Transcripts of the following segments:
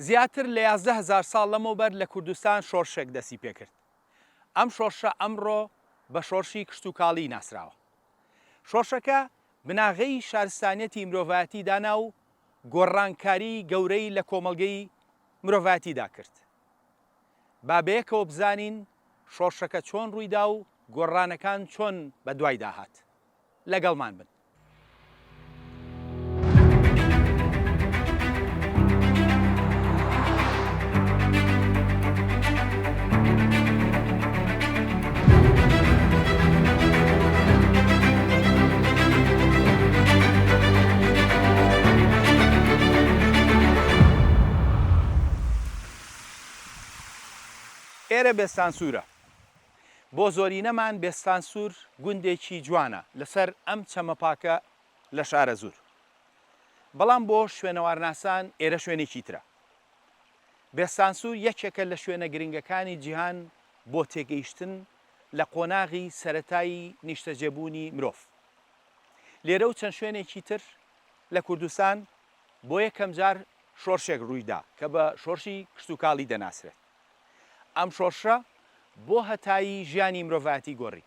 زیاتر لە 11 هەزار ساڵ لەمەوبەر لە کوردستان شۆڕشێک دەستی پێکرد. ئەم شۆڕشە ئەمڕۆ بە شۆڕشی کشتوکاڵی ناسراوە. شۆڕشەکە بناغەی شارستانیەتی مرۆڤایەتی دانا و گۆڕانکاری گەورەی لە کۆمەڵگەی مرۆڤایەتیدا کرد. با بەیەکەوە بزانین شۆڕشەکە چۆن ڕوویدا و گۆڕانەکان چۆن بەدوایدا هات. لەگەڵمان بن. ئێرە بێستانسوورە. بۆ زۆرینەمان بێستانسوور گوندێکی جوانە لەسەر ئەم چەمە پاکە لە شارەزوور. بەڵام بۆ شوێنەوارناسان ئێرە شوێنێکی ترە. بێستانسوور یەکێکە لە شوێنە گرنگەکانی جیهان بۆ تێگەیشتن لە قۆناغی سەرەتایی نیشتەجێبوونی مرۆڤ. لێرە و چەند شوێنێکی تر لە کوردستان بۆ یەکەمجار شۆرشێک ڕوویدا کە بە شۆرشی کشتوکاڵی دەناسرێت. ئەم شۆرشە بۆ هەتایی ژیانی مرۆڤایەتی گۆڕی.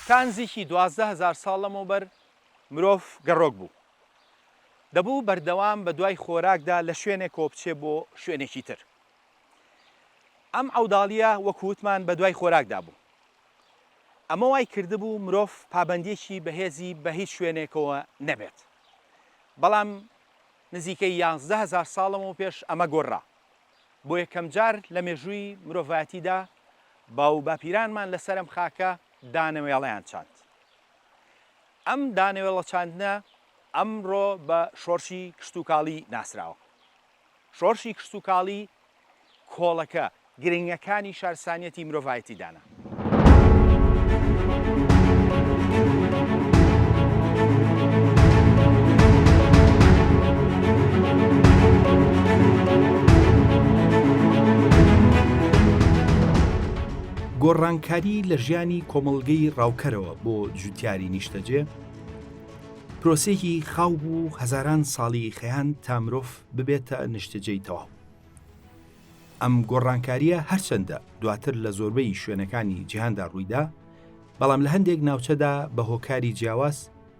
تا نزیکی 12,000 ساڵ لەمەوبەر مرۆڤ گەڕۆک بوو. دەبوو بەردەوام بە دوای خۆراکدا لە شوێنێکەوە بچێ بۆ شوێنێکی تر. ئەم عەوداڵییە وەکو وتمان بە دوای خۆراکدا بوو. ئەمە وای کردبوو مرۆڤ پابەندییەکی بەهێزی بە هیچ شوێنێکەوە نەبێت. بەڵام نزیکەی 11,000 ساڵ لەمەوپێش ئەمە گۆڕا. بۆ یەکەمجار لە مێژووی مرۆڤایەتیدا باووباپیرانمان لەسەر ئەم خاکە دانەوێڵەیان چاند. ئەم دانەوێڵە چاندنە ئەمڕۆ بە شۆڕشی کشتوکاڵی ناسراوە. شۆڕشی کشتوکاڵی کۆڵەکە گرنگەکانی شارستانیەتی مرۆڤایەتی دانا. گۆڕانکاری لە ژیانی کۆمەڵگەی ڕاوکەرەوە بۆ جوتیاری نیشتەجێ پرۆسەیەکی خاو بوو هەزاران ساڵی خەیاند تا مرۆڤ ببێتە نیشتەجێی تەواو. ئەم گۆڕانکارییە هەرچەندە دواتر لە زۆربەی شوێنەکانی جیهاندا ڕوویدا، بەڵام لە هەندێک ناوچەدا بە هۆکاری جیاواز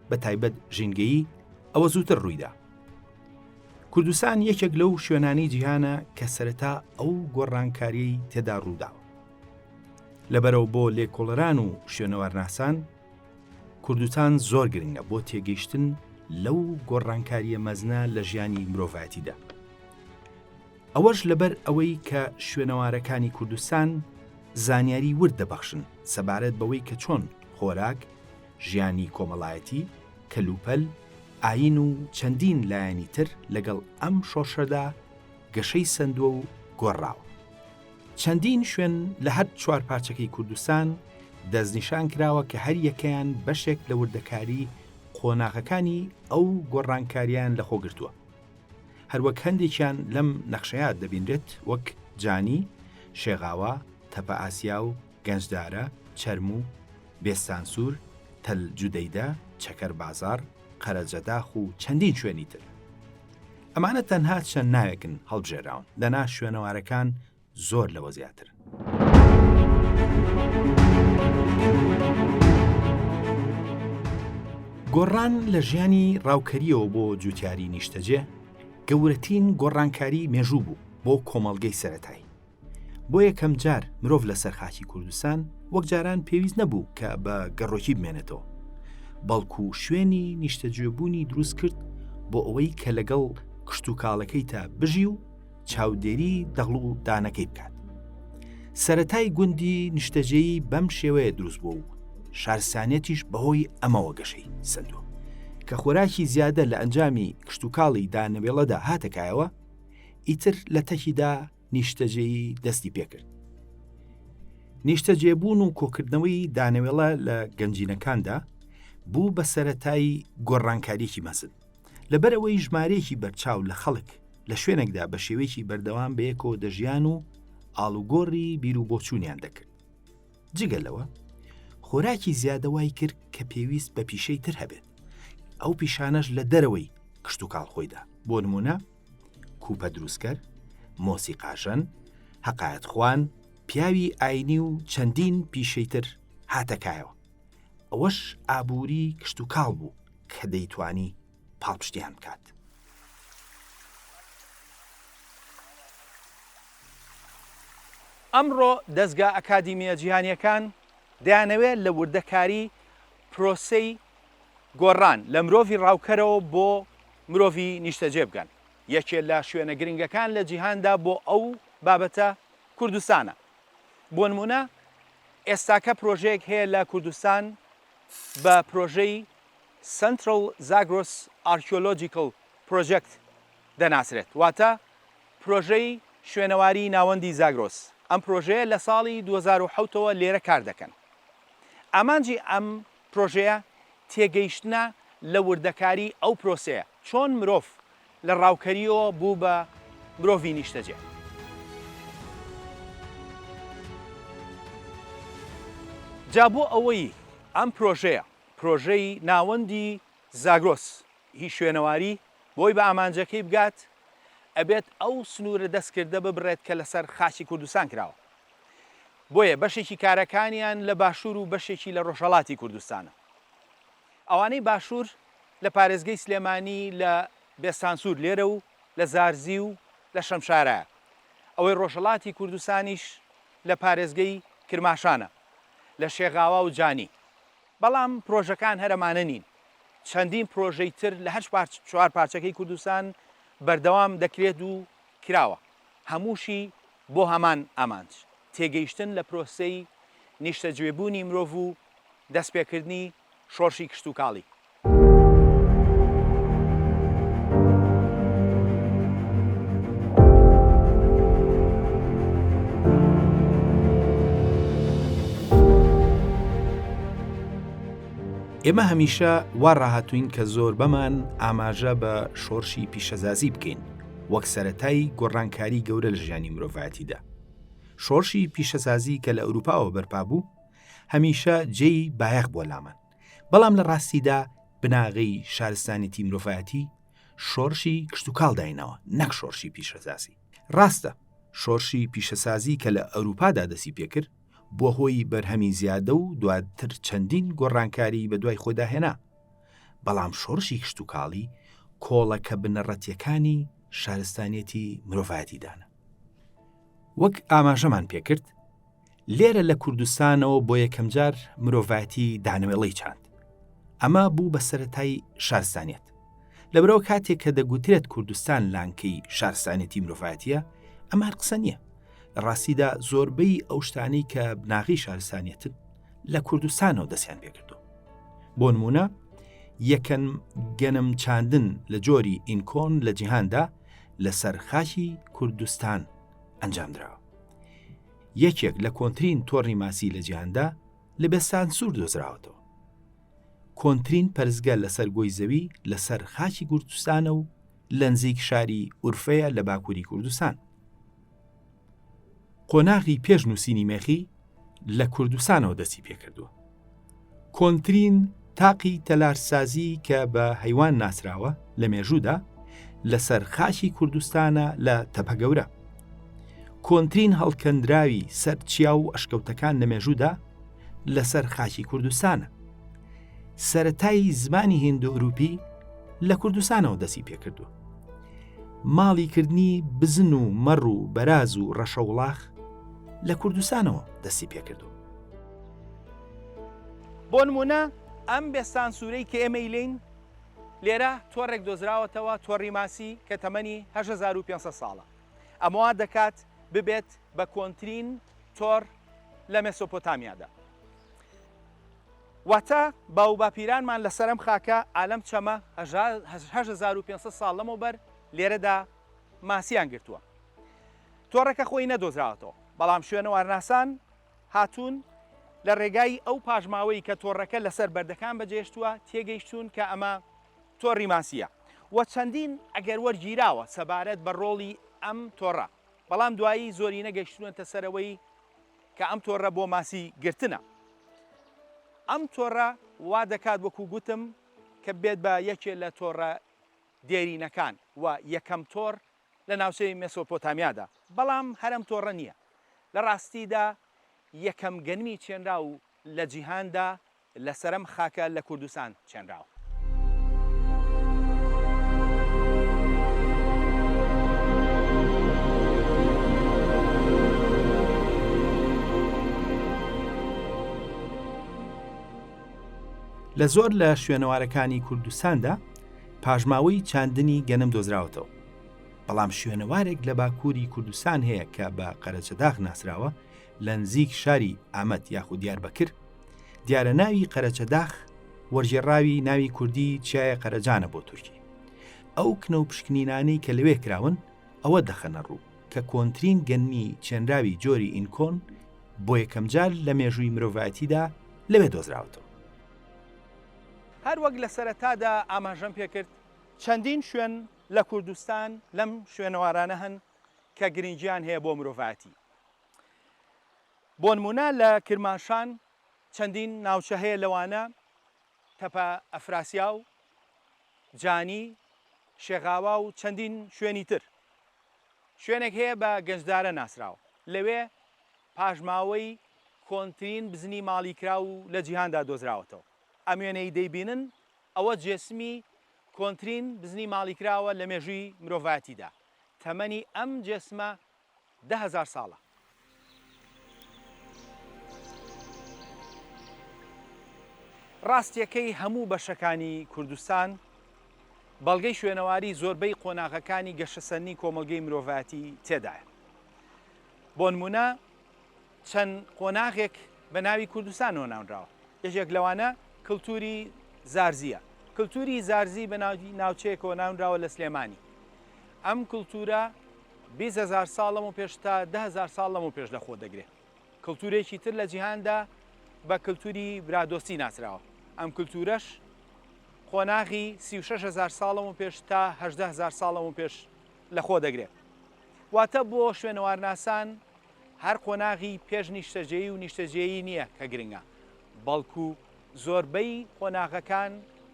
بە تایبەت ژینگەیی ئەوە زووتر ڕوویدا. کوردستان یەکێک لەو شوێنانەی جیهانە کە سەرەتا ئەو گۆڕانکاریەی تێدا ڕووداوە. لەبەرەوە بۆ لێکۆڵەران و شوێنەوارناسان کوردستان زۆر گرنگە بۆ تێگەیشتن لەو گۆڕانکاریە مەزنە لە ژیانی مرۆڤایەتیدا. ئەوەش لەبەر ئەوەی کە شوێنەوارەکانی کوردستان زانیاری ورد دەبەخشن سەبارەت بەوەی کە چۆن خۆراک، ژیانی کۆمەڵایەتی، کەلوپەل، ئایین و چەندین لایەنی تر لەگەڵ ئەم شۆڕشەدا گەشەی سەندووە و گۆڕراوە. چەندین شوێن لە هەر چوار پارچەکەی کوردستان دەستنیشان کراوە کە هەر یەکەیان بەشێک لە وردەکاری قۆناغەکانی ئەو گۆڕانکارییان لەخۆ گرتووە. هەروەک هەندێکیان لەم نەخشەیە دەبینرێت وەک جانی، شێغاوا، تەپە ئاسیاو، گەنجدارە، چەرموو، بێستانسوور، تەل جودەیدە، چەکەر بازاڕ، قەرەجەداخ و چەندین شوێنی تر. ئەمانە تەنها چەند ناوێکن هەڵبژێراون، دەنا شوێنەوارەکان زۆر لەوە زیاترن. گۆڕان لە ژیانی ڕاوکەرییەوە بۆ جوتیاری نیشتەجێ گەورەترین گۆڕانکاری مێژوو بوو بۆ کۆمەڵگەی سەرەتایی. بۆ یەکەم جار مرۆڤ لەسەر خاکی کوردستان وەک جاران پێویست نەبوو کە بە گەڕۆکی بمێنێتەوە بەڵکو شوێنی نیشتەجێبوونی دروست کرد بۆ ئەوەی کە لەگەڵ کشتتوکاڵەکەی تا بژی و چاودێری دەغڵ و دانەکەی بکات. سەتای گوندی نیشتەجێی بەم شێوەیە دروست بوو و شارستانیەتیش بەهۆی ئەمەوە گەشەی سندووە. کە خۆراکی زیادە لە ئەنجامی کشتتوکاڵی دانەوێڵەدا هاتەکایەوە ئیتر لە تەکیدا نیشتەجێیی دەستی پێکرد. نیشتەجێبوون و کۆکردنەوەی دانەوێڵە لە گەنجینەکاندا بوو بە سەرەتای گۆڕانکارییەکی مەزن. لەبەرئەوەی ژمارەیەکی بەرچاو لە خەڵک لە شوێنێکدا بە شێوەیەکی بەردەوام بەیەکەوە دەژیان و ئاڵوگۆڕی بیروبۆچوونیان دەکرد. جگە لەوە، خۆراکی زیادە وای کرد کە پێویست بە پیشەی تر هەبێت. ئەو پیشانەش لە دەرەوەی کشتوکاڵ خۆیدا، بۆ نموونە کوپە دروستکەر، مۆسیقاژەن، هەقایەتخوان، پیاوی ئاینی و چەندین پیشەی تر هاتە کایەوە. ئەوەش ئابووری کشتوکاڵ بوو کە دەیتوانی پاڵپشتیان بکات. ئەمڕۆ دەزگا ئەکادیمییە جیهانییەکان دەیانەوێت لە وردەکاری پرۆسەی گۆڕان لە مرۆڤی ڕاوکەرەوە بۆ مرۆڤی نیشتەجێ بگەن. یەکێ لە شوێنە گرنگەکان لە جیهاندا بۆ ئەو بابەتە کوردستانە. بۆ نموونە ئێستاکە پرۆژەیەک هەیە لە کوردستان بە پرۆژەی Central Zagros Archaeological Project دەناسرێت، واتە پرۆژەی شوێنەواری ناوەندی زاگرۆس. ئەم پرۆژەیە لە ساڵی 2007 ەوە لێرە کار دەکەن. ئامانجی ئەم پرۆژەیە تێگەیشتنە لە وردەکاری ئەو پرۆسەیە، چۆن مرۆڤ لە ڕاوکەرییەوە بوو بە مرۆڤی نیشتەجێ. جا بۆ ئەوەی ئەم پرۆژەیە، پرۆژەی ناوەندی زاگرۆس ی شوێنەواری، بۆی بە ئامانجەکەی بگات، ئەبێت ئەو سنوورە دەستکردە ببڕێت کە لەسەر خاکی کوردستان کراوە. بۆیە بەشێکی کارەکانیان لە باشوور و بەشێکی لە ڕۆژهەڵاتی کوردستانە. ئەوانەی باشوور لە پارێزگەی سلێمانی لە بێستانسوور لێرە و لە زارزی و لە شەمشارایە. ئەوەی ڕۆژهەڵاتی کوردستانیش لە پارێزگەی کرماشانە لە شێغاوا و جانی. بەڵام پرۆژەکان هەر ئەمانە نین. چەندین پرۆژەی تر لە هەر چوار پارچەکەی کوردستان بەردەوام دەکرێت و کراوە. هەمووشی بۆ هەمان ئامانج، تێگەیشتن لە پرۆسەی نیشتەجێبوونی مرۆڤ و دەستپێکردنی شۆڕشی کشتوکاڵی. ئێمە هەمیشە وا ڕاهاتووین کە زۆربەمان ئاماژە بە شۆڕشی پیشەزازی بکەین وەک سەرەتای گۆڕانکاری گەورە لە ژیانی مرۆڤایەتیدا. شۆڕشی پیشەسازی کە لە ئەوروپاوە بەرپا بوو، هەمیشە جێی بایەخ بووە لامان. بەڵام لە ڕاستیدا بناغەی شارستانێتی مرۆڤایەتی شۆڕشی کشتوکاڵ دایناوە نەک شۆڕشی پیشەسازی. ڕاستە شۆڕشی پیشەسازی کە لە ئەوروپادا دەستی پێکرد، بووە هۆی بەرهەمی زیادە و دواتر چەندین گۆڕانکاری بەدوای خۆیدا هێنا. بەڵام شۆڕشی کشتوکاڵی کۆڵەکە بنەڕەتیەکانی شارستانیەتی مرۆڤایەتی دانا. وەک ئاماژەمان پێکرد، لێرە لە کوردستانەوە بۆ یەکەمجار مرۆڤایەتی دانەوێڵەی چاند. ئەمە بوو بە سەرەتای شارستانیەت. لەبەرئەوە کاتێک کە دەگوترێت کوردستان لانکەی شارستانیەتی مرۆڤایەتیە، ئەمە هەر قسە نییە. لە ڕاستیدا زۆربەی ئەو شتانەی کە بناغەی شارستانیەتن لە کوردستانەوە دەستیان پێکردو. بۆ نمونە یەکەم گەنم چاندن لە جۆری ئینکۆن لە جیهاندا لەسەر خاکی کوردستان ئەنجام دراوە. یەکێک لە کۆنترین تۆڕی ماسی لە جیهاندا لە بێستانسوور دۆزراوەتەوە. کۆنترین پەرستگە لەسەر گۆی زەوی لەسەر خاکی کوردستانە و لەنزیک شاری ئورفەیە لە باکووری کوردستان. قۆناغی پێش نووسینی مێخی لە کوردستانەوە دەستی پێکردووە. کۆنترین تاقی تەلارسازی کە بە هەیوان ناسراوە لە مێژوودا لەسەر خاکی کوردستانە لە تەپە گەورە. کۆنترین هەڵکەندراوی سەر چیا و ئەشکەوتەکان لە مێژوودا لەسەر خاکی کوردستانە. سەرەتای زمانی هیندۆئوروپی لە کوردستانەوە دەستی پێکردووە. ماڵی کردنی بزن و مەڕ و بەراز و ڕەشەوڵاخ لە کوردستانەوە دەستی پێکردووە. بۆ نموونە ئەم بێستانسوورەی کە ئێمەی لێین، لێرە تۆڕێک دۆزراوەتەوە، تۆڕی ماسی کە تەمەنی 8500 ساڵە. ئەمە وا دەکات ببێت بە کۆنترین تۆڕ لە مێسۆپۆتامیادا. واتە باووباپیرانمان لەسەر ئەم خاکە ئالەم چەمە 8500 ساڵ لەمەوبەر لێرەدا ماسییان گرتووە. تۆڕەکە خۆی نەدۆزراوەتەوە، بەڵام شوێنەوارناسان هاتوون لە ڕێگای ئەو پاشماوەی کە تۆڕەکە لەسەر بەردەکان بەجێهێشتووە تێگەیشتوون کە ئەمە تۆڕی ماسییە و چەندین ئەگەر وەرگیراوە سەبارەت بە ڕۆڵی ئەم تۆڕە، بەڵام دوایی زۆرینە گەیشتوونەتە سەر ئەوەی کە ئەم تۆڕە بۆ ماسی گرتنە. ئەم تۆڕە وا دەکات وەکو گوتم کە. کە بێت بە یەکێ لە تۆڕە دێرینەکان و یەکەم تۆڕ لە ناوچەی مێسۆپۆتامیادا، بەڵام هەر ئەم تۆڕە نییە. لە ڕاستیدا یەکەم گەنمی چێنراو لە جیهاندا لەسەر ئەم خاکە لە کوردستان چێنراوە. لە زۆر لە شوێنەوارەکانی کوردستاندا پاشماوەی چاندنی گەنم دۆزراوەتەوە. بەڵام شوێنەوارێک لە باکووری کوردستان هەیە کە بە قەرەچەداغ ناسراوە لە نزیک شاری ئامەد یاخود دیاربەکر، دیارە ناوی قەرەچەداخ وەرگێڕاوی ناوی کوردی چیایە قەرەجانە بۆ تورکی. ئەو کنە و پشکنینانەی کە لەوێ کراون ئەوە دەخەنە ڕوو کە کۆنترین گەنمی چێنراوی جۆری ئینکۆن بۆ یەکەمجار لە مێژووی مرۆڤایەتیدا لەوێ دۆزراوەتەوە. هەر وەک لە سەرەتادا ئاماژەم پێکرد، چەندین شوێن لە کوردستان لەم شوێنەوارانە هەن کە گرنگیان هەیە بۆ مرۆڤایەتی. بۆنمونە لە کرماشان چەندین ناوچە هەیە لەوانە تەپە ئەفراسیاو، جانی، شێخاوا و چەندین شوێنی تر. شوێنێک هەیە بە گەنجدارە ناسراوە. لەوێ پاشماوەی کۆنترین بزنی ماڵیکراو لە جیهاندا دۆزراوەتەوە. ئەم وێنەی دەیبینن ئەوە جێسمی کۆنترین بزنی ماڵیکراوە لە مێژووی مرۆڤایەتیدا. تەمەنی ئەم جێسمە 10,000 ساڵە. ڕاستیەکەی هەموو بەشەکانی کوردستان بەڵگەی شوێنەواری زۆربەی قۆناغەکانی گەشەسەندنی کۆمەڵگەی مرۆڤایەتی تێدایە. بۆنمونە چەند قۆناغێک بە ناوی کوردستانەوە ناونراوە. یەکێک لەوانە کلتوری زارزییە. کلتوری زارزی بە ناوی ناوچەیەکەوە ناونراوە لە سلێمانی. ئەم کلتورە 20 هەزار ساڵ لەمەو پێش تا 10,000 ساڵ لەمەو پێش لەخۆ دەگرێ. کلتورێکی تر لە جیهاندا بە کلتوری برادۆستی ناسراوە. ئەم کلتورەش قۆناغی 36 هەزار ساڵ لەمەو پێش تا 18 هەزار ساڵ لەمەو پێش لەخۆ دەگرێ. واتە بۆ شوێنەوارناسان هەر قۆناغی پێش نیشتەجێیی و نیشتەجێیی نییە کە گرنگە، بەڵکو زۆربەی قۆناغەکان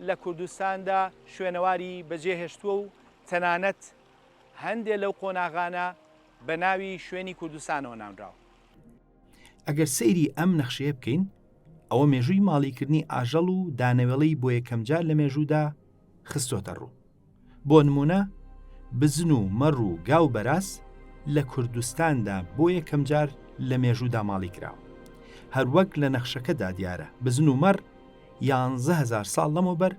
لە کوردستاندا شوێنەواری بەجێهێشتووە و تەنانەت هەندێ لەو قۆناغانە بە ناوی شوێنی کوردستانەوە ناونراوە. ئەگەر سەیری ئەم نەخشەیە بکەین، ئەوە مێژووی ماڵیکردنی ئاژەڵ و دانەوێڵەی بۆ یەکەمجار لە مێژوودا خستۆتە ڕوو. بۆ نموونە بزن و مەڕ و گا و بەراز لە کوردستاندا بۆ یەکەمجار لە مێژوودا ماڵی کراوە. هەروەک لە نەخشەکەدا دیارە بزن و مەڕ 11,000 ساڵ لەمەوبەر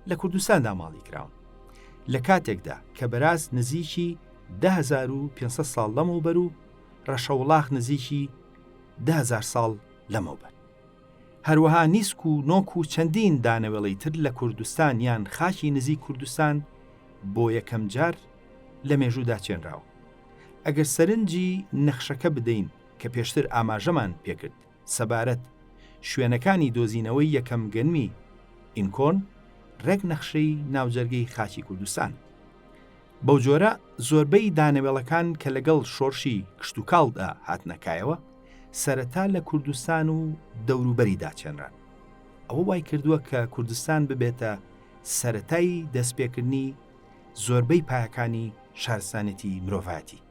لە کوردستاندا ماڵی کراون. لە کاتێکدا کە بەراز نزیکی 10,500 ساڵ لەمەوبەر و ڕەشەوڵاخ نزیکی 10,000 ساڵ لەمەوبەر. هەروەها نیسک و نۆک و چەندین دانەوێڵەی تر لە کوردستان یان خاکی نزیک کوردستان بۆ یەکەم جار لە مێژوودا چێنراوە. ئەگەر سەرنجی نەخشەکە بدەین کە پێشتر ئاماژەمان پێکرد سەبارەت شوێنەکانی دۆزینەوەی یەکەم گەنمی ئینکۆن ڕێک نەخشەی ناوجەرگەی خاکی کوردستان. بەو جۆرە زۆربەی دانەوێڵەکان کە لەگەڵ شۆڕشی کشتوکاڵدا هاتنە کایەوە، سەرەتا لە کوردستان و دەوروبەریدا چێنران. ئەوە وای کردووە کە کوردستان ببێتە سەرەتای دەستپێکردنی زۆربەی پایەکانی شارستانێتی مرۆڤایەتی.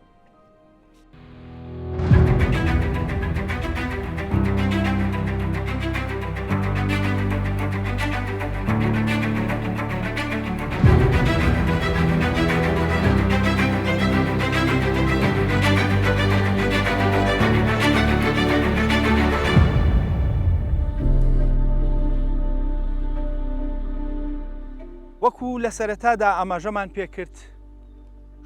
وەکو لە سەرەتادا ئاماژەمان پێکرد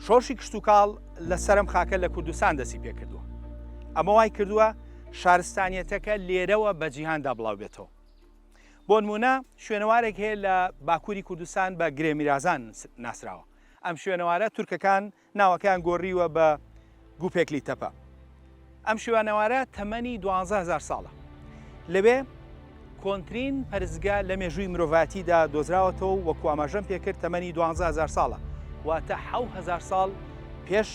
شۆڕشی کشتوکاڵ لەسەر ئەم خاکە لە کوردستان دەستی پێکردووە. ئەمە وای کردووە شارستانیەتەکە لێرەوە بە جیهاندا بڵاوبێتەوە. بۆ نموونە شوێنەوارێک هەیە لە باکووری کوردستان بە گرێ میرازان ناسراوە. ئەم شوێنەوارە تورکەکان ناوەکەیان گۆڕیوە بە گوپێکلی تەپە. ئەم شوێنەوارە تەمەنی 12,000 ساڵە. لەوێ کۆنترین پەرستگا لە مێژووی مرۆڤایەتیدا دۆزراوەتەوە و وەکو ئاماژەم پێکرد تەمەنی 12,000 ساڵە، واتە 7,000 ساڵ پێش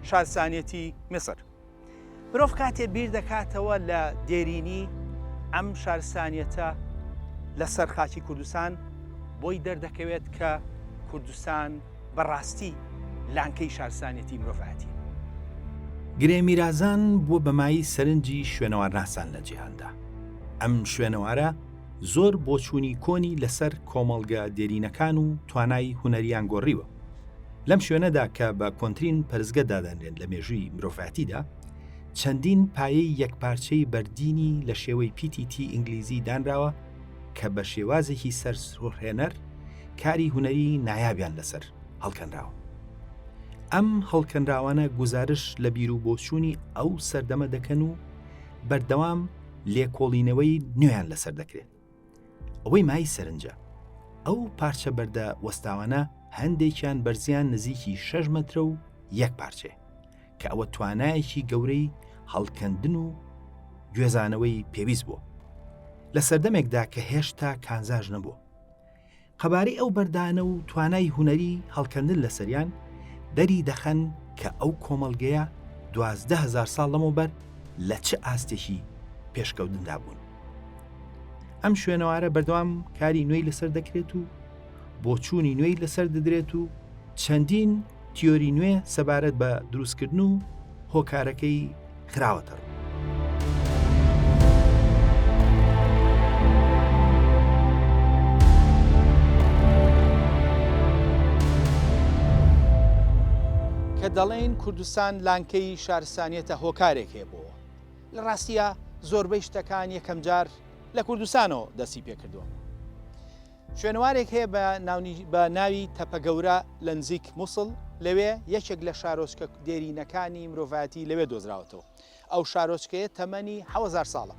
شارستانیەتی میسر. مرۆڤ کاتێ بیر دەکاتەوە لە دێرینی ئەم شارستانیەتە لەسەر خاکی کوردستان. بۆی دەردەکەوێت کە کوردستان بە ڕاستی لانکەی شارستانیەتی مرۆڤایەتیە. گرێ میرازان بووە بە مایەی سەرنجی شوێنەوارناسان لە جیهاندا. ئەم شوێنەوارە زۆر بۆچوونی کۆنی لەسەر کۆمەڵگە دێرینەکان و توانای هونەریان گۆڕیوە. لەم شوێنەدا کە بە کۆنترین پەرستگە دادەنرێن لە مێژووی مرۆڤایەتیدا، چەندین پایەی یەکپارچەی بەردینی لە شێوەی پیتی تی ئینگلیزی دانراوە کە بە شێوازێکی سەرسوڕهێنەر کاری هونەری نایابیان لەسەر هەڵکەنراوە. ئەم هەڵکەنراوانە گوزارش لە بیروبۆچوونی ئەو سەردەمە دەکەن و بەردەوام لێکۆڵینەوەی نوێیان لەسەر دەکرێت. ئەوەی مای سەرنجە، ئەو پارچە بەردە وەستاوانە هەندێکیان بەرزیان نزیکی شەش مەترە و یەک پارچەیە، کە ئەوە توانایەکی گەورەی هەڵکەندن و گوێزانەوەی پێویست بووە لە سەردەمێکدا کە هێشتا کانزاش نەبووە. قەبارەی ئەو بەردانە و توانای هونەری هەڵکەندن لەسەریان دەری دەخەن کە ئەو کۆمەڵگەیە 12 هەزار ساڵ لەمەوبەر لە چ ئاستێکی پێشکەوتندا بوون. ئەم شوێنەوارە بەردەوام کاری نوێی لەسەر دەکرێت و بۆچوونی نوێی لەسەر دەدرێت و چەندین تیۆری نوێ سەبارەت بە دروستکردن و هۆکارەکەی خراوەتە ڕوو. کە دەڵێین کوردستان لانکەی شارستانیەتە هۆکارێک هەیە بۆ لە ڕاستیا زۆربەی شتەکان یەکەمجار لە کوردستانەوە دەستی پێکردووە. شوێنەوارێک هەیە بە بە ناوی تەپە گەورە لە نزیک موسڵ، لەوێ یەکێک لە شارۆچکە دێرینەکانی مرۆڤایەتی لەوێ دۆزراوەتەوە. ئەو شارۆچکەیە تەمەنی 7000 ساڵە.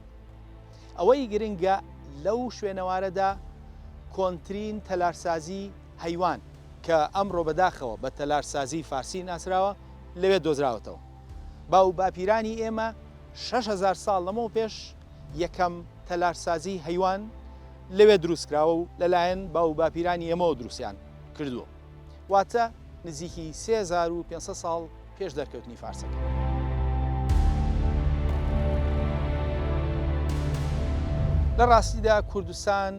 ئەوەی گرنگە لەو شوێنەوارەدا کۆنترین تەلارسازی هەیوان کە ئەمڕۆ بەداخەوە بە تەلارسازی فارسی ناسراوە لەوێ دۆزراوەتەوە. باو باپیرانی ئێمە 6000 ساڵ لەمەو پێش یەکەم تەلارسازی هەیوان لەوێ دروست کراوە و لەلایەن باو و باپیرانی ئێمەوە دروستیان کردووە. واتە نزیکی 3500 ساڵ پێش دەرکەوتنی فارسەکان. لە ڕاستیدا کوردستان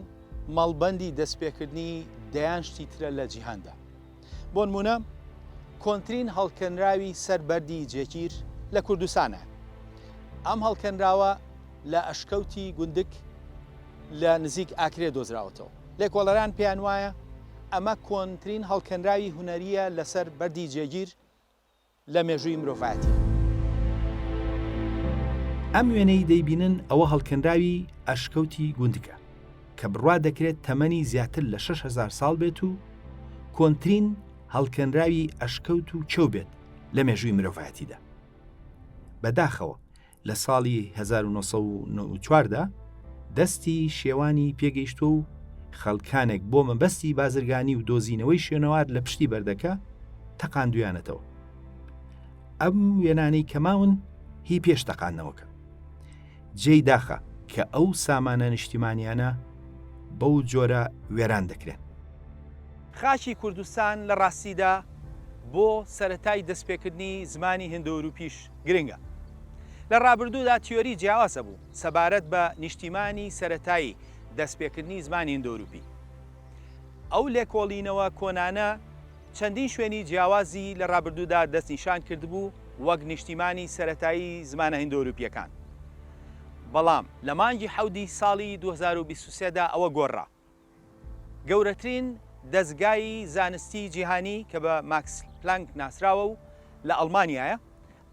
مەڵبەندی دەستپێکردنی دەیان شتی ترە لە جیهاندا. بۆنمونە کۆنترین هەڵکەنراوی سەر بەردی جێگیر لە کوردستانە. ئەم هەڵکەنراوە لە ئەشکەوتی گوندک لە نزیک ئاکرێ دۆزراوەتەوە. لێکۆڵەران پێیان وایە ئەمە کۆنترین هەڵکەنراوی هونەرییە لەسەر بەردی جێگیر لە مێژووی مرۆڤایەتی. ئەم وێنەی دەیبینن ئەوە هەڵکەنراوی ئەشکەوتی گوندکە کە بڕوا دەکرێت تەمەنی زیاتر لە 6000 ساڵ بێت و کۆنترین هەڵکەنراوی ئەشکەوت و کێو بێت لە مێژووی مرۆڤایەتیدا. بەداخەوە لە ساڵی 1994 دا دەستی شێوانی پێگەیشتووە و خەڵکانێک بۆ مەبەستی بازرگانی و دۆزینەوەی شوێنەوار لە پشتی بەردەکە تەقاندویانەتەوە. ئەم وێنانەی کە ماون هی پێش تەقاندنەوەکە. جێی داخە کە ئەو سامانە نیشتیمانیانە بەو جۆرە وێران دەکرێن. خاکی کوردستان لە ڕاستیدا بۆ سەرەتای دەستپێکردنی زمانی هندۆئەوروپیش گرنگە. لە ڕابردوودا تیۆری جیاواز هەبوو سەبارەت بە نیشتیمانی سەرەتایی دەستپێکردنی زمانی هندۆئەوروپی. ئەو لێکۆڵینەوە کۆنانە چەندین شوێنی جیاوازی لە ڕابردوودا دەستنیشان کردبوو وەک نیشتیمانی سەرەتایی زمانە هندۆئەوروپییەکان. بەڵام لە مانگی حەوتی ساڵی 2023 دا ئەوە گۆڕا. گەورەترین دەزگای زانستی جیهانی کە بە ماکس پلانک ناسراوە و لە ئەڵمانیایە،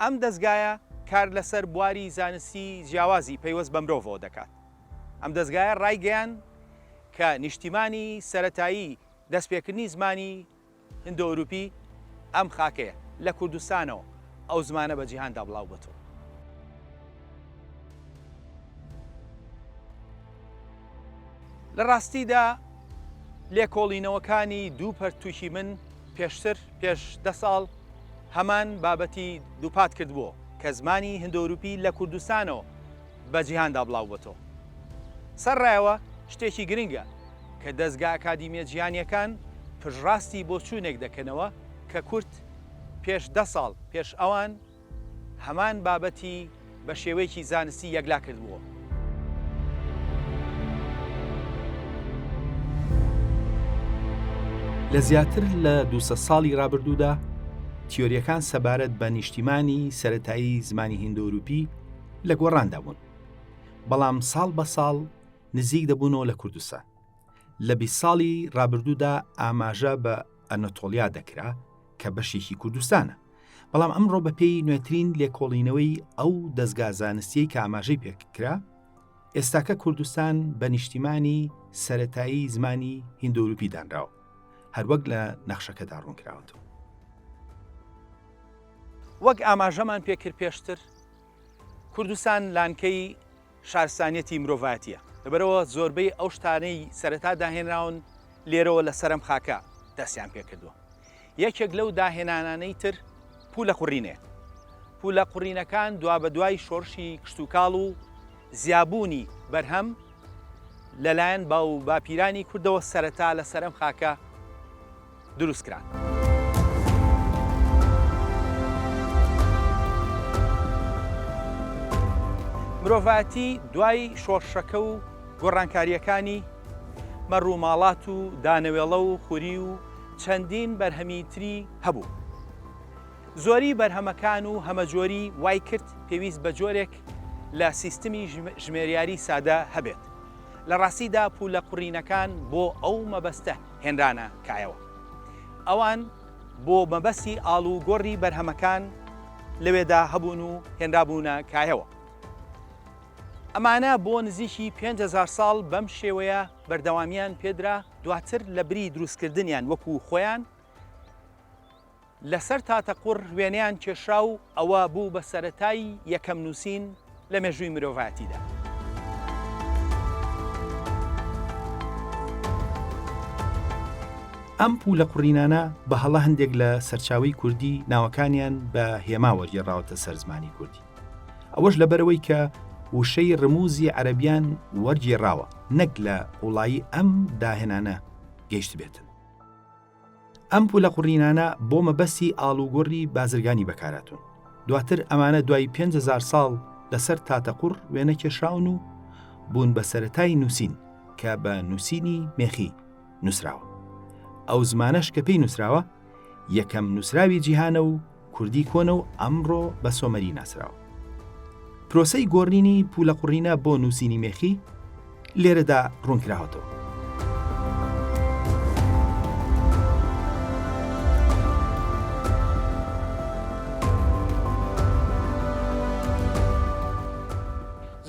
ئەم دەزگایە کار لەسەر بواری زانستی جیاوازی پەیوەست بە مرۆڤەوە دەکات. ئەم دەزگایە ڕایگەیاند کە نیشتیمانی سەرەتایی دەستپێکردنی زمانی هندۆئەوروپی ئەم خاکەیە، لە کوردستانەوە ئەو زمانە بە جیهاندا بڵاوبۆتەوە. لە ڕاستیدا لێکۆڵینەوەکانی دوو پەرتووکی من پێشتر پێش دە ساڵ هەمان بابەتی دووپات کردبووە کە زمانی هندۆئەوروپی لە کوردستانەوە بە جیهاندا بڵاوبۆتەوە. سەرڕایەوە شتێکی گرنگە کە دەزگا ئەکادیمیە جیهانیەکان پشتڕاستی بۆچوونێک دەکەنەوە کە کورد پێش دە ساڵ پێش ئەوان هەمان بابەتی بە شێوەیەکی زانستی یەکلا کردبووە. لە زیاتر لە 200 ساڵی ڕابردوودا تیۆریەکان سەبارەت بە نیشتیمانی سەتایی زمانی هیندۆروپی لە گۆڕاندا بوون بەڵام ساڵ بە ساڵ نزیک دەبوونەوە لە کوردستان لە 20 ساڵی ڕابردوودا ئاماژە بە ئەنەتۆلیا دەکرا کە بەشێکی کوردستانە بەڵام ئەمڕۆ بەپێی نوێترین لێکۆڵینەوەی ئەو دەزگا زانستیەی کە ئاماژەی پێکرا ئێستاکە کوردستان بە نیشتیمانی سەتایی زمانی هیندۆروپی دانراوە هەروەک لە نەخشەکەدا ڕوونکراوەتەوە. وەک ئاماژەمان پێکرد پێشتر کوردستان لانکەی شارستانیەتی مرۆڤایەتیە لەبەرئەوە زۆربەی ئەو شتانەی سەرەتا داهێنراون لێرەوە لەسەر ئەم خاکە دەستیان پێکردووە یەکێک لەو داهێنانانەی تر پولە قوڕینەیە پولە قوڕینەکان دوابەدوای شۆڕشی کشتوکاڵ و زیابوونی بەرهەم لەلایەن باو و باپیرانی کوردەوە سەرەتا لەسەر ئەم خاکە دروست کران. مرۆڤایەتی دوای شۆڕشەکە و گۆڕانکارییەکانی مەڕ و ماڵات و دانەوێڵە و خوری و چەندین بەرهەمی تری هەبوو. زۆری بەرهەمەکان و هەمەجۆری وای کرد پێویست بە جۆرێک لە سیستمی ژمێریاری سادە هەبێت. لە ڕاستیدا پولە قوڕینەکان بۆ ئەو مەبەستە هێنرانە کایەوە. ئەوان بۆ مەبەستی ئاڵوگۆڕی بەرهەمەکان لەوێدا هەبوون و هێنرابوونە کایەوە. ئەمانە بۆ نزیکی 5000 ساڵ بەم شێوەیە بەردەوامیان پێدرا، دواتر لە بری دروستکردنیان وەکو خۆیان، لەسەر تاتەقوڕ وێنەیان کێشا و ئەوە بوو بە سەرەتای یەکەم نووسین لە مێژووی مرۆڤایەتیدا. ئەم پوولە قوڕینانە بە هەڵە هەندێک لە سەرچاوەی کوردی ناوەکانیان بە هێما وەرگێڕاوەتە سەر زمانی کوردی. ئەوەش لەبەرئەوەی کە وشەی ڕموزی عەرەبیان وەرگێڕاوە نەک لە قووڵایی ئەم داهێنانە گەیشتبێتن. ئەم پولە قوڕینانە بۆ مەبەستی ئاڵوگۆڕی بازرگانی بەکارهاتوون. دواتر ئەمانە دوای 5000 ساڵ لەسەر تاتەقوڕ وێنە کێشراون و بوون بە سەرەتای نووسین کە بە نووسینی مێخی نووسراوە. ئەو زمانەش کە پێی نووسراوە یەکەم نووسراوی جیهانە و کوردی کۆنە و ئەمڕۆ بە سۆمەری ناسراوە. پرۆسەی گۆڕینی پولەقوڕینە بۆ نووسینی مێخی لێرەدا ڕوونکراوەتەوە.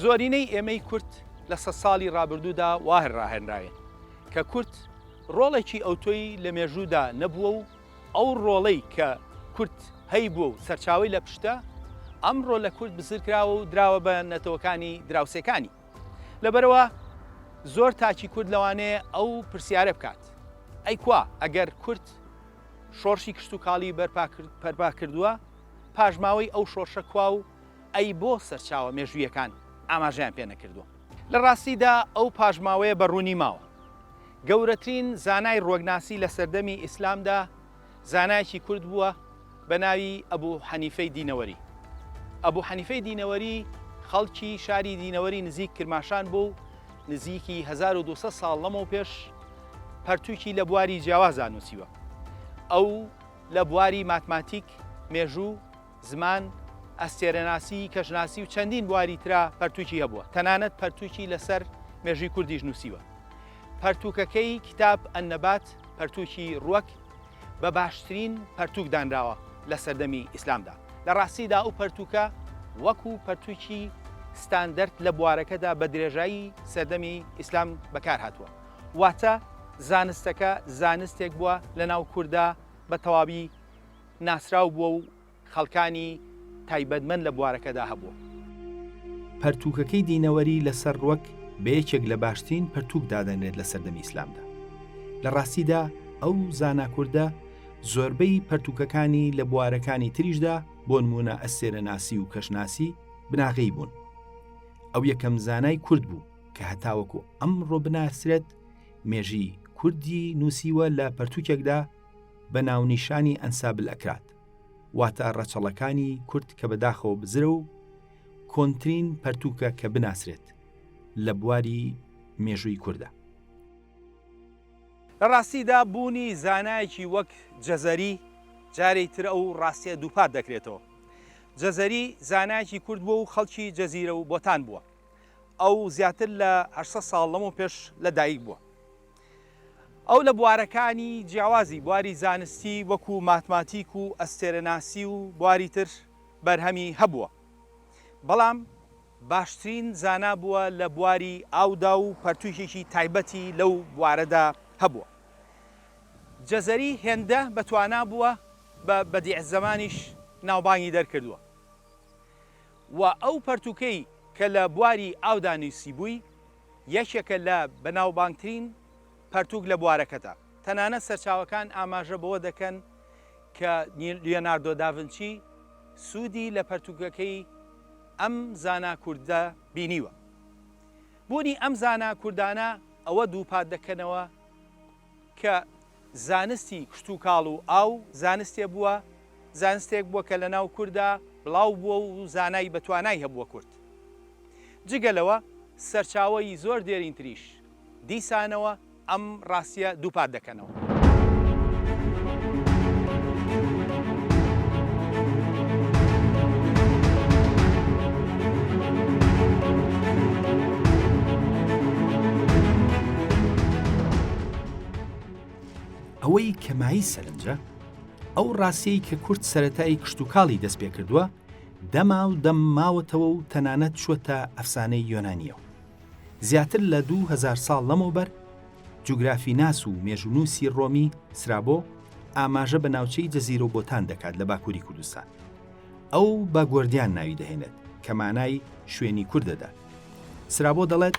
زۆرینەی ئێمەی کورد لە سە ساڵی ڕابردوودا واه ڕاهێنراوین کە کورد ڕۆڵێکی ئەوتۆی لە مێژوودا نەبووە و ئەو ڕۆڵەی کە کورد هەیبووە و سەرچاوەی لە پشتە، ئەمڕۆ لە کورد بزر کراوە و دراوە بە نەتەوەکانی دراوسێکانی. لەبەرئەوە زۆر تاکی کورد لەوانەیە ئەو پرسیارە بکات، ئەی کوا ئەگەر کورد شۆڕشی کشتوکاڵی بەرپا کردووە، پاشماوەی ئەو شۆڕشە کوا و ئەی بۆ سەرچاوە مێژوویەکان ئاماژەیان پێ نەکردووە؟ لە ڕاستیدا ئەو پاشماوەیە بە ڕوونی ماوە. گەورەترین زانای ڕوەکناسی لە سەردەمی ئیسلامدا زانایەکی کورد بووە بە ناوی ئەبو حەنیفەی دینەوەری. ئەبو حەنیفەی دینەوەری خەڵکی شاری دینەوەری نزیک کرماشان بوو و نزیکی 1200 ساڵ لەمەوپێش پەرتووکی لە بواری جیاوازدا نووسیوە. ئەو لە بواری ماتماتیک، مێژوو، زمان، ئەستێرەناسی، کەشناسی و چەندین بواری ترا پەرتووکی هەبووە، تەنانەت پەرتووکی لەسەر مێژووی کوردیش نووسیوە. پەرتووکەکەی کتاب النبات، پەرتووکی ڕوەک، بە باشترین پەرتووک دانراوە لە سەردەمی ئیسلامدا. لە ڕاستیدا ئەو پەرتووکە وەکوو پەرتووکی ستاندەرد لە بوارەکەدا بە درێژایی سەردەمی ئیسلام بەکار هاتووە. واتە زانستەکە زانستێک بووە لەناو کورددا بە تەواوی ناسراو بووە و خەڵکانی تایبەتمەند لە بوارەکەدا هەبووە. پەرتووکەکەی دینەوەری لەسەر ڕوەک بە یەکێک لە باشترین پەرتووک دادەنرێت لە سەردەمی ئیسلامدا. لە ڕاستیدا ئەو زانا کوردە زۆربەی پەرتووکەکانی لە بوارەکانی تریشدا بۆ نموونە ئەستێرەناسی و کەشناسی بناغەی بوون. ئەو یەکەم زانای کورد بوو کە هەتاوەکو ئەمڕۆ بناسرێت مێژی کوردی نووسیوە لە پەرتووکێکدا بە ناونیشانی ئەنساب الاکراد واتە ڕەچەڵەکانی کورد کە بەداخەوە بزرە و کۆنترین پەرتووکە کە بناسرێت لە بواری مێژووی کوردە. لە ڕاستیدا بوونی زانایەکی وەک جەزەری جارێی تر ئەو ڕاستیە دووپات دەکرێتەوە. جەزەری زانایەکی کورد بووە و خەڵکی جەزیرە و بۆتان بووە. ئەو زیاتر لە 800 ساڵ لەمەو پێش لە دایک بووە. ئەو لە بوارەکانی جیاوازی بواری زانستی وەکو ماتماتیک و ئەستێرەناسی و بواری تر بەرهەمی هەبووە. بەڵام باشترین زانا بووە لە بواری ئاودا و پەرتووکێکی تایبەتی لەو بوارەدا هەبووە. جەزەری هێندە بە توانا بووە بە بەدیعزەمانیش ناوبانگی دەرکردووە و ئەو پەرتووکەی کە لە بواری ئاودا نووسیبووی یەکێکە لە بەناوبانگترین پەرتووک لە بوارەکەدا. تەنانەت سەرچاوەکان ئاماژە بەوە دەکەن کە لیۆناردۆ داڤنچی سوودی لە پەرتووکەکەی ئەم زانا کوردە بینیوە. بوونی ئەم زانا کوردانە ئەوە دووپات دەکەنەوە کە زانستی کشتوکاڵ و ئاو زانستێ بووە، زانستێک بووە کە لەناو کوردا بڵاو بووە و زانای بەتوانای هەبووە کورد. جگە لەوە سەرچاوەی زۆر دێرینتریش دیسانەوە ئەم ڕاستیە دووپات دەکەنەوە. ئەوەی کە مایەی سەرنجە، ئەو ڕاستیەی کە کورد سەرەتای کشتوکاڵی دەست پێکردووە، دەما و دەم ماوەتەوە و تەنانەت چووەتە ئەفسانەی یۆنانییەوە. زیاتر لە 2000 ساڵ لەمەوبەر جوگرافیناس و مێژوونووسی ڕۆمی سرابۆ ئاماژە بە ناوچەی جەزیرە و بۆتان دەکات لە باکووری کوردستان. ئەو بە گۆردیان ناوی دەهێنێت کە مانای شوێنی کورد دەدات. سرابۆ دەڵێت،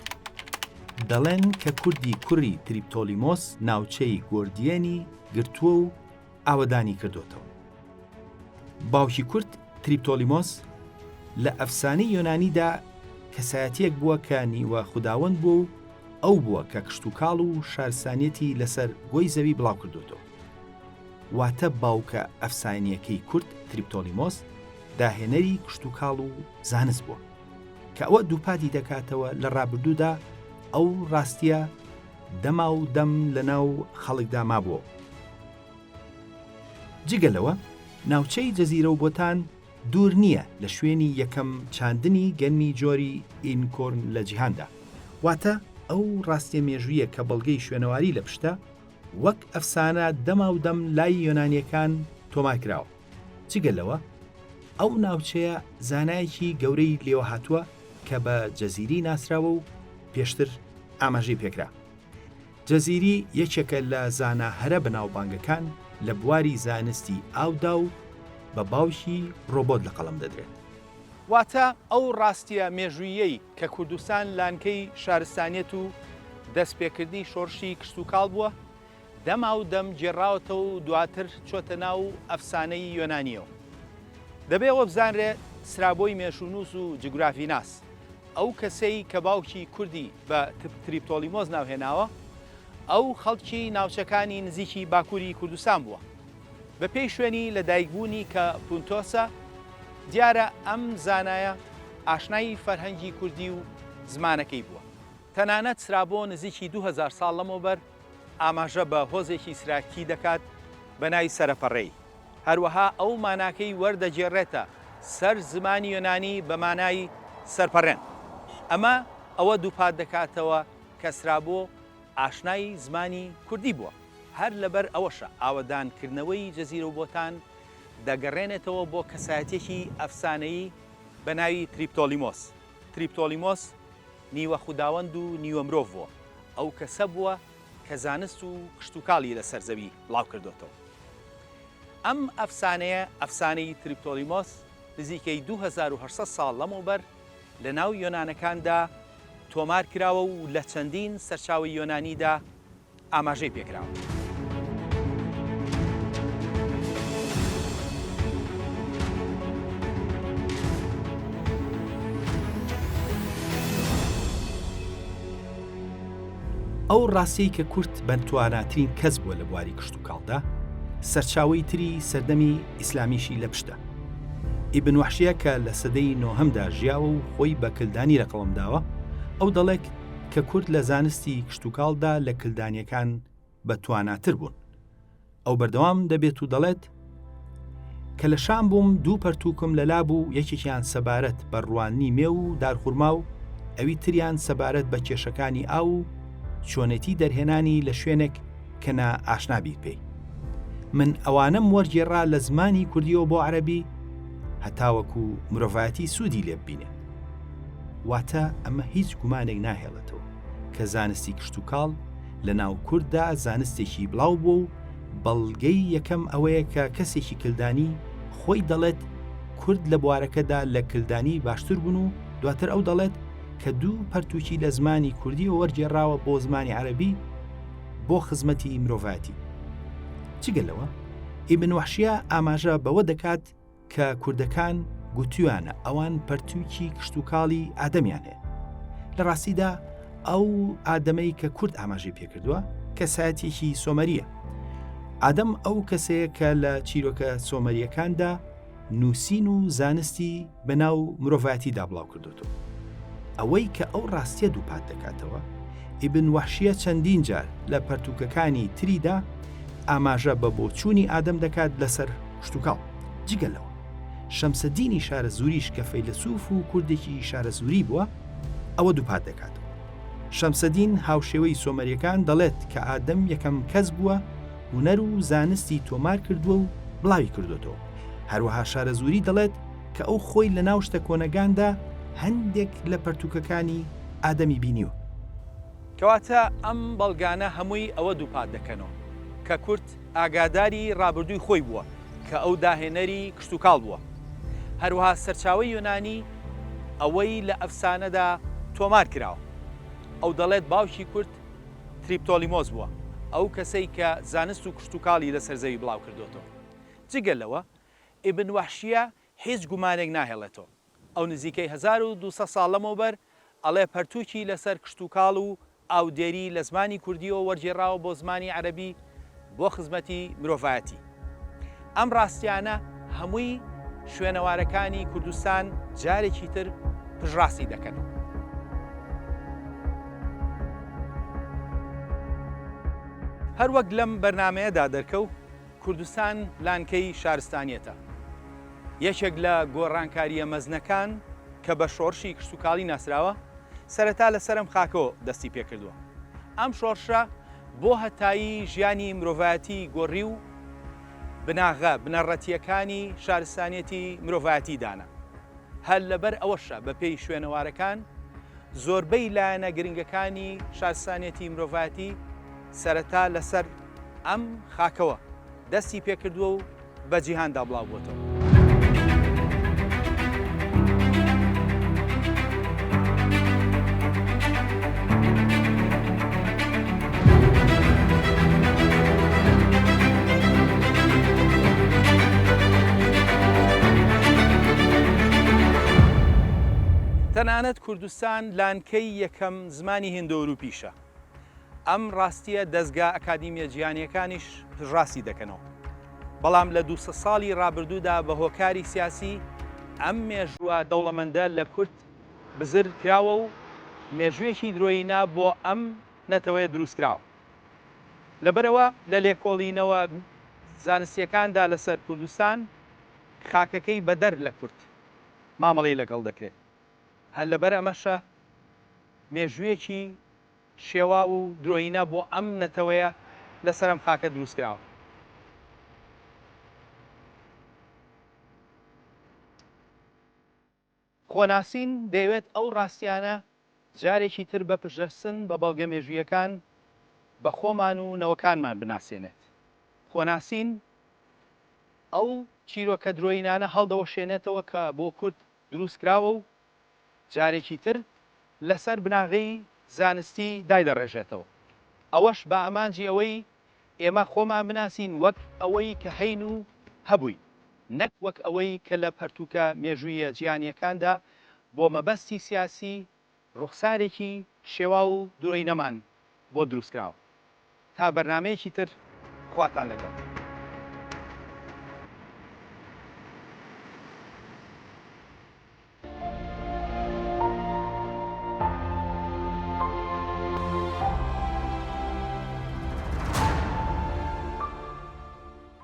دەڵێن کە کوردی کوڕی تریپتۆلیمۆس ناوچەی گۆردیەنی گرتووە و ئاوەدانی کردۆتەوە. باوکی کورد تریپتۆلیمۆس لە ئەفسانەی یۆنانیدا کەسایەتییەک بووە کە نیوە خوداوەند بووە و ئەو بووە کە کشتوکاڵ و شارستانیەتی لەسەر گۆی زەوی بڵاو کردۆتەوە. واتە باوکە ئەفسانییەکەی کورد تریپتۆلیمۆس داهێنەری کشتوکاڵ و زانست بووە. کە ئەوە دووپاتی دەکاتەوە لە ڕابردوودا ئەو ڕاستییە دەما و دەم لە ناو خەڵکدا مابووەوە. جگە لەوە ناوچەی جەزیرە و بۆتان دوور نییە لە شوێنی یەکەم چاندنی گەنمی جۆری ئینکۆرن لە جیهاندا، واتە ئەو ڕاستیە مێژوویە کە بەڵگەی شوێنەواری لە پشتە، وەک ئەفسانە دەماودەم لای یۆنانیەکان تۆمار کراوە. جگە لەوە ئەو ناوچەیە زانایەکی گەورەی لێوە هاتووە کە بە جەزیری ناسراوە و پێشتر ئاماژەی پێکرا. جەزیری یەکێکە لە زانا هەرە بەناوبانگەکان لە بواری زانستی ئاودا و بە باوکی ڕۆبۆت لە قەڵەم دەدرێت. واتە ئەو ڕاستییە مێژووییەی کە کوردستان لانکەی شارستانیەت و دەستپێکردنی شۆڕشی کشتوکاڵ بووە، دەماو دەم گێڕاوەتەوە و دواتر چۆتە ناو ئەفسانەی یۆنانییەوە. دەبێ ئەوە بزانرێ سرابۆی مێژوونووس و جوگرافیناس، ئەو کەسەی کە باوکی کوردی بە تریپتۆلیمۆس ناوهێناوە، ئەو خەڵکی ناوچەکانی نزیکی باکووری کوردستان بووە. بە پێی شوێنی لە دایکبوونی کە پونتۆسە، دیارە ئەم زانایە ئاشنای فەرهەنگی کوردی و زمانەکەی بووە. تەنانەت سرابۆ نزیکی 2000 ساڵ لەمەوبەر ئاماژە بە هۆزێکی سراکی دەکات بە ناوی سەرەپەڕێی. هەروەها ئەو ماناکەی وەردەگێڕێتە سەر زمانی یۆنانی بە مانای سەرپەڕێن. ئەمە ئەوە دووپات دەکاتەوە کە سرابۆ ئاشنای زمانی کوردی بووە. هەر لەبەر ئەوەشە ئاوەدانکردنەوەی جەزیرە و بۆتان دەگەڕێنێتەوە بۆ کەسایەتیەکی ئەفسانەیی بە ناوی تریپتۆلیمۆس. تریپتۆلیمۆس نیوە خوداوەند و نیوە مرۆڤ بووە. ئەو کەسە بووە کە زانست و کشتوکاڵی لەسەر زەوی بڵاوکردۆتەوە. ئەم ئەفسانەیە، ئەفسانەی تریپتۆلیمۆس، نزیکەی 2800 ساڵ لەمەوبەر لە ناو یۆنانەکاندا تۆمار کراوە و لە چەندین سەرچاوەی یۆنانیدا ئاماژەی پێکراوە. ئەو ڕاستیەی کە کورد بەتواناترین کەس بووە لە بواری کشتوکاڵدا، سەرچاوەی تری سەردەمی ئیسلامیشی لە پشتە. ئیبن وەحشیە کە لە سەدەی نۆهەمدا ژیاوە و خۆی بە کلدانی لە قەڵەم داوە، ئەو دەڵێک کە کورد لە زانستی کشتوکاڵدا لە کلدانیەکان. بە تواناتر بوون. ئەو بەردەوام دەبێت و دەڵێت، کە لە شام بووم دوو پەرتووکم لەلا بوو یەکێکیان سەبارەت بە ڕواندنی مێو و دارخورما و ئەوی تریان سەبارەت بە کێشەکانی ئاو و چۆنێتی دەرهێنانی لە شوێنێک کە نا ئاشنا بیت پێی. من ئەوانەم وەرگێڕا لە زمانی کوردیەوە بۆ عەرەبی هەتاوەکو مرۆڤایەتی سوودی لێ ببینێت. واتە ئەمە هیچ گومانێک ناهێڵێتەوە کە زانستی کشتوکاڵ لە ناو کورددا زانستێکی بڵاو بووە و بەڵگەی یەکەم ئەوەیە کە کەسێکی کلدانی خۆی دەڵێت کورد لە بوارەکەدا لە کلدانی باشتر بوون و دواتر ئەو دەڵێت کە دوو پەرتووکی لە زمانی کوردیەوە وەرگێڕاوە بۆ زمانی عەرەبی بۆ خزمەتی مرۆڤایەتی. جگە لەوە ئیبن وەحشیە ئاماژە بەوە دەکات کە کوردەکان گوتویانە ئەوان پەرتووکی کشتوکاڵی ئادەمیان هەیە. لە ڕاستیدا ئەو ئادەمەی کە کورد ئاماژەی پێکردووە کەسایەتیەکی سۆمەریە. ئادەم ئەو کەسەیە کە لە چیرۆکە سۆمەریەکاندا نووسین و زانستی بە ناو مرۆڤایەتیدا بڵاو کردۆتەوە. ئەوەی کە ئەو ڕاستیە دووپات دەکاتەوە، ئیبن وەحشیە چەندین جار لە پەرتووکەکانی تریدا ئاماژە بە بۆچوونی ئادەم دەکات لەسەر کشتوکاڵ. جگە لەوە شەمسەدینی شارەزووریش کە فەیلەسوف و کوردێکی شارەزووری بووە، ئەوە دووپات دەکاتەوە. شەمسەدین هاوشێوەی سۆمەریەکان دەڵێت کە ئادەم یەکەم کەس بووە هونەر و زانستی تۆمار کردووە و بڵاوی کردۆتەوە. هەروەها شارەزووری دەڵێت کە ئەو خۆی لە ناو شتە کۆنەگاندا هەندێک لە پەرتووکەکانی ئادەمی بینیوە. کەواتە ئەم بەڵگانە هەمووی ئەوە دووپات دەکەنەوە کە کورد ئاگاداری ڕابردووی خۆی بووە کە ئەو داهێنەری کشتوکاڵ بووە. هەروەها سەرچاوەی یۆنانی ئەوەی لە ئەفسانەدا تۆمار کراوە. ئەو دەڵێت باوکی کورد تریپتۆلیمۆس بووە، ئەو کەسەی کە زانست و کشتوکاڵی لەسەر زەوی بڵاو کردۆتەوە. جگە لەوە ئیبن وەحشیە هیچ گومانێک ناهێڵێتەوە. ئەو نزیکەی 1200 ساڵ لەمەوبەر ئەڵێ پەرتووکی لەسەر کشتوکاڵ و ئاودێری لە زمانی کوردییەوە وەرگێڕاوە بۆ زمانی عەرەبی بۆ خزمەتی مرۆڤایەتی. ئەم ڕاستیانە هەمووی شوێنەوارەکانی کوردستان جارێکی تر پشتڕاستی دەکەنەوە. هەروەک لەم بەرنامەیەدا دەرکەو، کوردستان لانکەی شارستانیەتە. یەکێک لە گۆڕانکارییە مەزنەکان کە بە شۆڕشی کشتوکاڵی ناسراوە، سەرەتا لەسەر ئەم خاکەوە دەستی پێکردووە. ئەم شۆڕشە بۆ هەتایی ژیانی مرۆڤایەتی گۆڕی و بناغە بنەڕەتییەکانی شارستانیەتی مرۆڤایەتی دانا. هەر لەبەر ئەوەشە بەپێی شوێنەوارەکان زۆربەی لایەنە گرنگەکانی شارستانیەتی مرۆڤایەتی سەرەتا لەسەر ئەم خاکەوە دەستی پێکردووە و بە جیهاندا بڵاو بۆتەوە. تەنانەت کوردستان لانکەی یەکەم زمانی هیندۆئەوروپیشە. ئەم ڕاستییە دەزگا ئەکادیمییە جیهانییەکانیش پشتڕاستی دەکەنەوە. بەڵام لە 200 ساڵی ڕابردوودا بە هۆکاری سیاسی ئەم مێژووە دەوڵەمەندە لە کورد بزر کراوە و مێژوویەکی درۆیینە بۆ ئەم نەتەوەیە دروست کراوە. لەبەرئەوە لە لێکۆڵینەوە زانستییەکاندا لەسەر کوردستان خاکەکەی بەدەر لە کورد مامەڵەی لەگەڵ دەکرێت. هەر لەبەر ئەمەشە مێژوویەکی شێواو و درۆیینە بۆ ئەم نەتەوەیە لەسەر ئەم خاکە دروستکراوە. خۆناسین دەیەوێت ئەو ڕاستیانە جارێکی تر بە پشتبەستن بە بەڵگە مێژوویەکان بە خۆمان و نەوەکانمان بناسێنێت. خۆناسین ئەو چیرۆکە درۆیینانە هەڵدەوەشێنێتەوە کە بۆ کورد دروستکراوە و جارێکی تر لەسەر بناغەی زانستی دایدەڕێژێتەوە، ئەوەش بە ئامانجی ئەوەی ئێمە خۆمان بناسین وەک ئەوەی کە هەین و هەبووین، نەک وەک ئەوەی کە لە پەرتووکە مێژوویە جیهانییەکاندا بۆ مەبەستی سیاسی ڕوخسارێکی شێواو و درۆینەمان بۆ دروستکراوە. تا بەرنامەیەکی تر خواتان لەگەڵ.